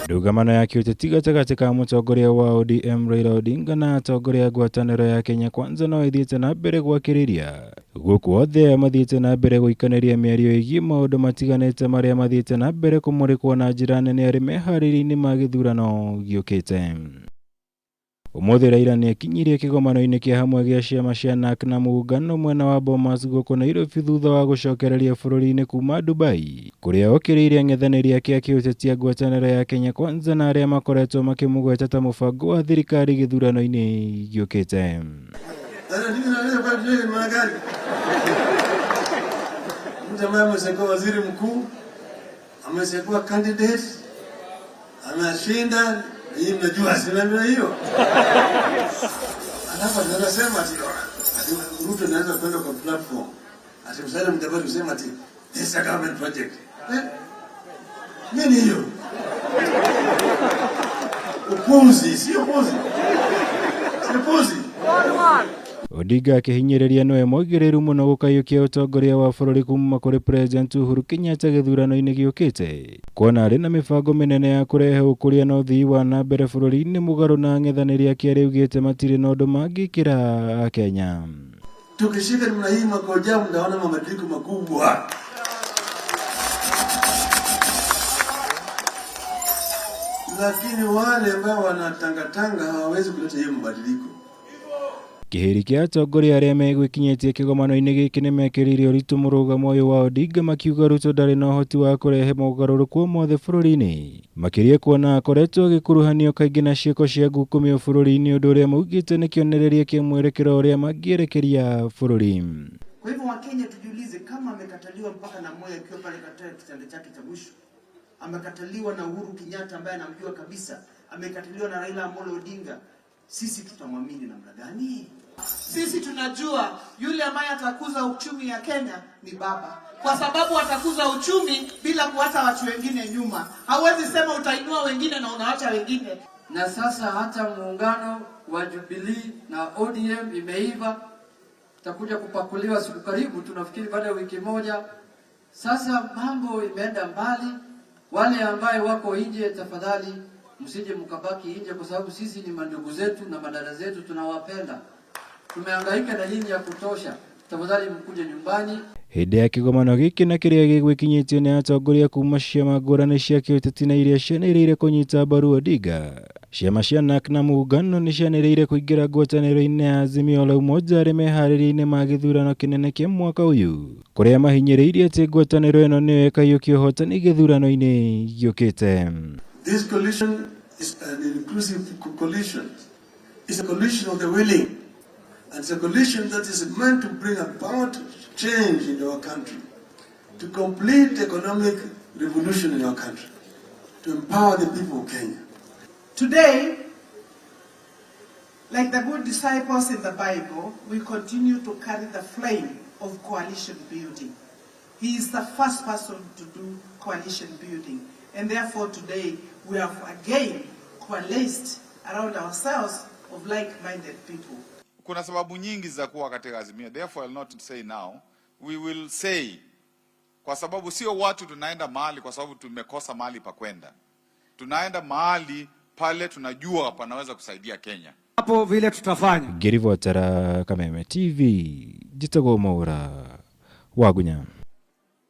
Ndũgamano ya kĩũteti gatagatĩ ka mũtongoria wa ODM Raila Odinga na atongoria a ngwatanĩro ya Kenya Kwanza no ĩthiĩte na mbere gwakĩrĩria gũkũ othe aya mathiĩte na mbere gũikanĩria mĩario ĩgiĩ maũndũ matiganĩte marĩa mathiĩte na mbere kũmũrĩkwo na njĩra nene arĩ meharĩria-inĩ ma gĩthurano gĩũkĩte. Ũmũthĩ Raila nĩekinyirie kĩgomano-inĩ kĩa hamwe gĩa ciama cia NARC na Muungano mwena wa Bomas gũkũ Nairobi thutha wa gũcokereria bũrũri-inĩ kuma Dubai kũrĩa okĩrĩire ang'ethanĩri ake a kĩũteti a ngwatanĩro ya Kenya Kwanza na arĩa makoretwo makĩmũgweta ta mũbango wa thirikari gĩthurano-inĩ gĩũkĩte. Mtu ambaye ameshakuwa waziri mkuu, ameshakuwa candidate, anashinda. Hii mnajua, si namna hiyo. Alafu anasema ati Ruto anaweza kwenda kwa platform ati Musalia Mudavadi kusema ati this is a government project. Eh? Nini hiyo? Upuzi, sio upuzi. Sio upuzi. Odinga akĩhinyĩrĩria nĩwe mwagĩrĩru mũno gũkaiyũkia ũtongoria wa bũrũri kuma kũrĩ President Uhuru Kenyatta gĩthurano-inĩ gĩũkĩte kuona arĩ na mĩbango mĩnene ya kũrehe ũkũria na ũthii wa na mbere bũrũri-inĩ mũgarũ na ang'ethanĩri ake arĩa augĩte matirĩ na ũndũ mangĩkĩra Akenya. Tukishika namna hii mwaka ujao, mtaona mabadiliko makubwa. Lakini wale ambao wanatangatanga hawawezi kuleta hiyo mabadiliko. Kĩhĩri kĩa atongoria arĩa megwĩkinyĩtie kĩgomano-inĩ gĩkĩ nĩmekĩrĩire ũritũ mũrũgamo ũyũ wa Odinga makiuga Ruto ndarĩ na ũhoti wa kũrehe mogarũrũku o mothe bũrũri-inĩ makĩria kuona akoretwo agĩkuruhanio kaingĩ na ciĩko cia ngukumio bũrũri-inĩ ũndũ ũrĩa maugĩte nĩ kĩonereria kĩa mwerekero ũrĩa mangĩerekeria bũrũri. Kwa hivyo Wakenya tujiulize, kama amekataliwa mpaka na Moi akiwa pale katika kitanda chake cha mwisho, amekataliwa na Uhuru Kenyatta ambaye anamjua kabisa, amekataliwa na Raila Amolo Odinga, sisi tutamwamini namna gani? Sisi tunajua yule ambaye atakuza uchumi ya Kenya ni baba, kwa sababu atakuza uchumi bila kuacha watu wengine nyuma. Hauwezi sema utainua wengine na unaacha wengine. Na sasa hata muungano wa Jubilee na ODM imeiva, itakuja kupakuliwa siku karibu, tunafikiri baada ya wiki moja. Sasa mambo imeenda mbali. Wale ambaye wako nje, tafadhali msije mkabaki nje, kwa sababu sisi ni mandugu zetu na madada zetu, tunawapenda. Tumehangaika na nyinyi ya kutosha, tafadhali mkuje nyumbani. Hĩndĩ ya kĩgomano gĩkĩ na kĩrĩa gĩgwĩkinyĩtio nĩ atongoria kuma ciama ngũrani cia kĩũteti na iria cianĩrĩire kũnyita mbaru Odinga, ciama cia NARC na Muungano nĩ cianĩrĩire kũingĩra ngwatanĩro-inĩ ya Azimio la Umoja arĩ meharĩria-inĩ ma gĩthurano kĩnene kĩa mwaka ũyũ kũrĩa mahinyĩrĩirie atĩ ngwatanĩro ĩno nĩyo ĩkaiyũkia ũhotani gĩthurano-inĩ gĩũkĩte. This coalition is an inclusive coalition. It's a coalition of the willing. And it's a coalition that is meant to bring about change in our country, to complete economic revolution in our country, to empower the people of Kenya. Today, like the good disciples in the Bible, we continue to carry the flame of coalition building. He is the first person to do coalition building. And therefore today, we have again coalesced around ourselves of like-minded people. Kuna sababu nyingi za kuwa katika Azimio, therefore I will not say now. We will say, kwa sababu sio watu tunaenda mahali kwa sababu tumekosa mahali pa kwenda. Tunaenda mahali pale tunajua panaweza kusaidia Kenya. Hapo vile tutafanya. Ngĩribotera Kameme TV, njĩtagwo Mwaura Wagunya.